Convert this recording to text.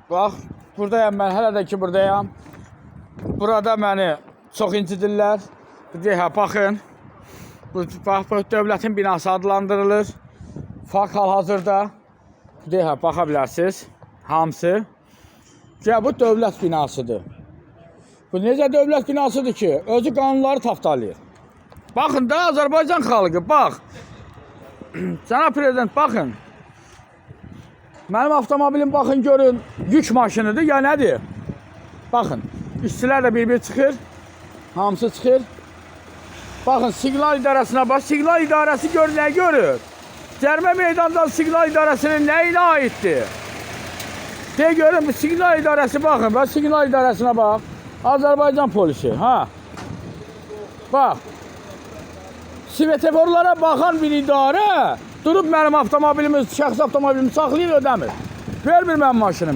Bax, buradayam mən, hələ də ki buradayam. Burada məni çox incidirlər. Hə, baxın. Bu, bax, bu dövlətin binası adlandırılır. Fak hal-hazırda. Hə, baxa bilərsiniz. Hamısı. Ya bu dövlət binasıdır. Bu necə dövlət binasıdır ki, özü qanunları tapdalayır. Baxın da Azərbaycan xalqı, bax. Cənab prezident, baxın. Mənim avtomobilim baxın görün, yük maşınıdır ya nədir? Baxın, işçilər də bir-bir çıxır. Hamısı çıxır. Baxın, siqnal idarəsinə bax. Siqnal idarəsi gör nə görür? Cərimə meydandan siqnal idarəsinin nə ilə aiddir? De görün bu siqnal idarəsi baxın, bax siqnal idarəsinə bax. Azərbaycan polisi, ha. Bax. Svetoforlara baxan bir idarə durub mənim avtomobilimi, şəxsi avtomobilimi saxlayır, ödəmir. Vermir mənim maşınımı.